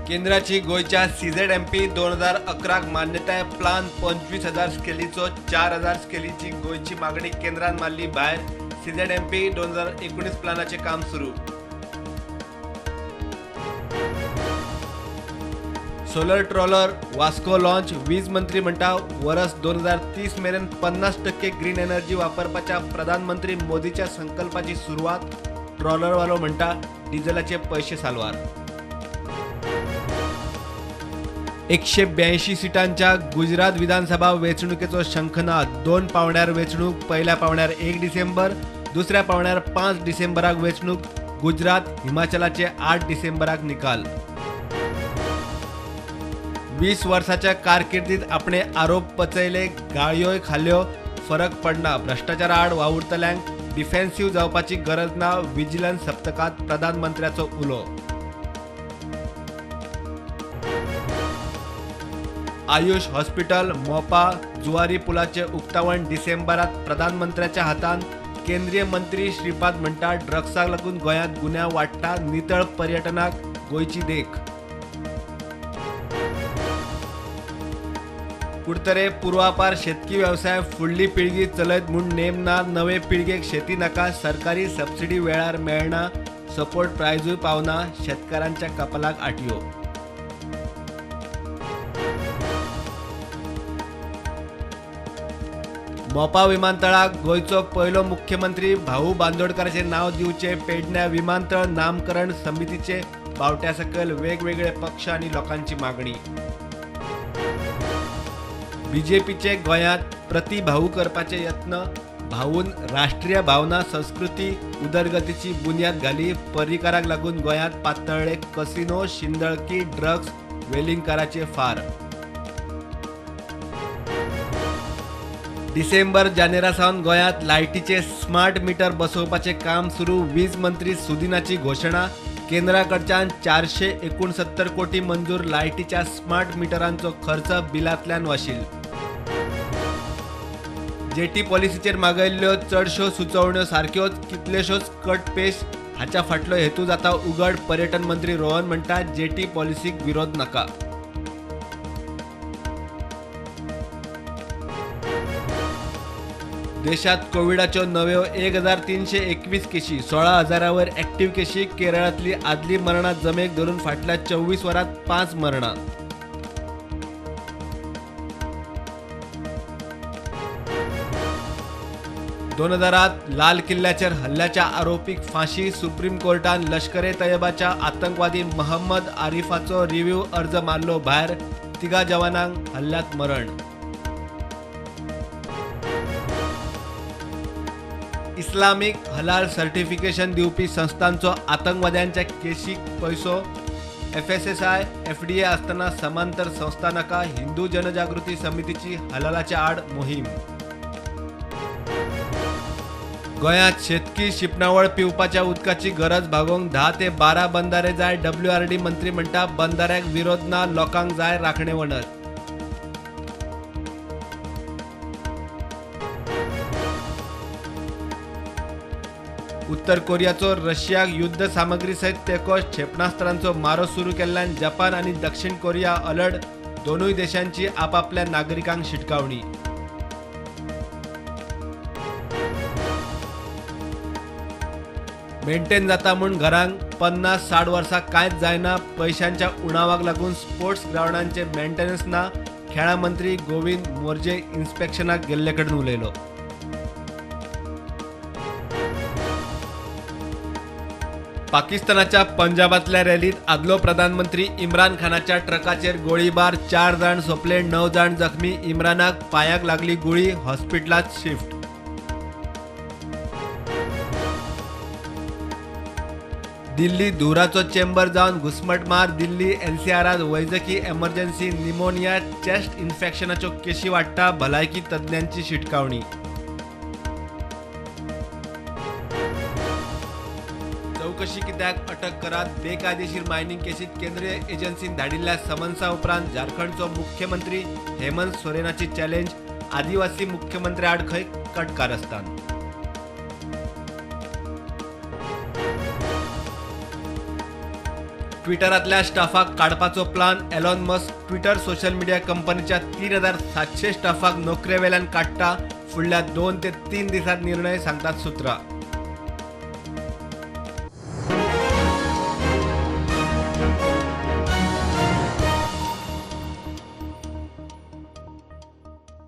केंद्राची गोंयच्या सीझेडएमपी 2011 मान्यताय प्लान 25,000 स्केलीचो 4,000 स्केलीची गोंयची मागणी केंद्रान मारली भायर. सीझेडएमपी 2019 प्लानाचे काम सुरू. Solar trawler Vasco launch. वीज मंत्री म्हणटा वरस 2030 मेरेन 50% ग्रीन एनर्जी वापरपाच्या प्रधानमंत्री मोदीच्या संकल्पाची सुरवात. ट्रॉलरवालो म्हणटा डिझेलाचे पैसे साल्वार. 182 सिटांच्या गुजरात विधानसभा वेंचणुकेचो शंखनाद. 2 पावंड्यार वेंचणूक. पयल्या पावंड्यार 1 डिसेंबर, दुसऱ्या पावंड्यार 5 डिसेंबराक वेंचणूक. गुजरात हिमाचलाचे 8 डिसेंबराक निकाल. 20 वर्साच्या कारकिर्दीत आपणे आरोप पचयले, गाळयोय खाल्यो, फरक पडना. भ्रष्टाचारा आड वावुरतल्यांक डिफेन्सिव्ह जावपाची गरज ना. विजिलन्स सप्तकांत प्रधानमंत्र्याचो उलो. आयुष हॉस्पिटल मोपा जुवारी पुलाचे उक्तावण डिसेंबरात प्रधानमंत्र्याच्या हातान. केंद्रीय मंत्री श्रीपाद म्हणटा ड्रग्साक लागून गोंयांत गुन्यांव वाडटा. नितळ पर्यटनाक गोंयची देख. कुडतरे पुर्वापार शेतकी वेवसाय फुडली पिळगी चलयत म्हूण नेम ना. नवे पिळगेक शेती नाका. सरकारी सबसिडी वेळार मेळना. सपोर्ट प्रायजूय पावना. शेतकारांच्या कपालाक आटयो. मोपा विमानतळाक गोंयचो पयलो मुख्यमंत्री भाऊ बांदोडकाराचें नांव दिवचें. पेडण्या विमानतळ नामकरण समितीचे बावट्या सकयल वेगवेगळे पक्ष आनी लोकांची मागणी. बीजेपीचे गोंयांत प्रतिभाऊ करपाचे यत्न. भाऊन राष्ट्रीय भावना संस्कृती उदरगतीची बुन्याद घाली. पर्रीकाराक लागून गोंयांत पातळ्ळे कसिनो, शिंदळकी, ड्रग्स, वेलिंगकाराचे फार. डिसेंबर जानेरा सावन गोंयांत लायटीचे स्मार्ट मीटर बसोवपाचें काम सुरू. वीज मंत्री सुदिनाची घोशणा. केंद्रा कडच्यान 469 कोटी मंजूर. लायटीच्या स्मार्ट मिटरांचो खर्च बिलांतल्यान वाशील. जेटी पॉलिसीचेर मागयल्ल्यो चडश्यो सुचोवण्यो सारक्योच, कितल्योश्योच कट पेश. हाच्या फाटलो हेतू जाता उघड. पर्यटन मंत्री रोहन म्हणटा जेटी पॉलिसीक विरोध नाका. देशात कोविडाच्यो नव्यो 1321 केशी, 16,000 वयर ऍक्टिव्ह केशी. केरळांतली आदली मरणां जमेक धरून फाटल्या 24 वरांत 5 मरणां. 2000 लाल किल्ल्याचेर हल्ल्याच्या आरोपीक फांशी. सुप्रीम कोर्टान लश्कर ए तयबाच्या आतंकवादी मोहम्मद आरिफाचो रिव्ह्यू अर्ज मारलो भायर. 3 जवानांक हल्ल्यात मरण. इस्लामिक हलाल सर्टिफिकेशन दिवपी संस्थांचो आतंकवाद्यांच्या केशीक पैसो. एफएसएसआय एफडीए आसतना समांतर संस्था नाका. हिंदू जनजागृती समितीची हलालाच्या आड मोहीम. गोंयांत शेतकी शिंपणावळ पिवपाच्या उदकाची गरज भागोवंक 10 ते 12 बंधारे जाय. डब्ल्यूआरडी मंत्री म्हणटा बंधाऱ्याक विरोध ना, लोकांक जाय राखणे वणत. उत्तर कोरियाचो रशियाक युद्ध सामग्री सयत तेंको. क्षेपणास्त्रांचो मारो सुरू केल्ल्यान जपान आनी दक्षिण कोरिया अलर्ट. दोनूय देशांची आपापल्या नागरिकांक शिटकावणी. मेंटेन जाता म्हूण घरांक 50-60 वर्सां कांयच जायना. पयशांच्या उणावाक लागून स्पोर्ट्स ग्रावंडांचे मेंटेनन्स ना. खेळां मंत्री गोविंद मोरजे इन्स्पेक्शनाक गेल्ले कडेन उलयलो. पाकिस्तानाच्या पंजाबातल्या रॅलीत आदलो प्रधानमंत्री इम्रान खानाच्या ट्रकाचेर गोळीबार. 4 जाण सोंपले, 9 जाण जखमी. इम्रानाक पांयाक लागली गुळी, हॉस्पिटलांत शिफ्ट. दिल्ली धुंवराचो चेंबर जावन घुस्मटमार. दिल्ली एनसीआरांत वैजकी एमर्जन्सी. निमोनिया, चेस्ट इन्फेक्शनाच्यो केशी वाडटा. भलायकी तज्ञांची शिटकावणी. चवकशी कित्याक अटक करात. बेकायदेशीर मायनिंग केसीत केंद्रीय एजन्सीन धाडिल्ल्या समन्सा उपरांत झारखंडचो मुख्यमंत्री हेमंत सोरेनाची चॅलेंज. आदिवासी मुख्यमंत्री आड खंय कट कारस्थान. ट्विटरांतल्या स्टाफाक काडपाचो plan. Elon Musk Twitter social media कंपनीच्या 3700 स्टाफाक नोकरे वेल्यान काडटा. फुडल्या 2 ते 3 दिसांत निर्णय, सांगतात सुत्रां.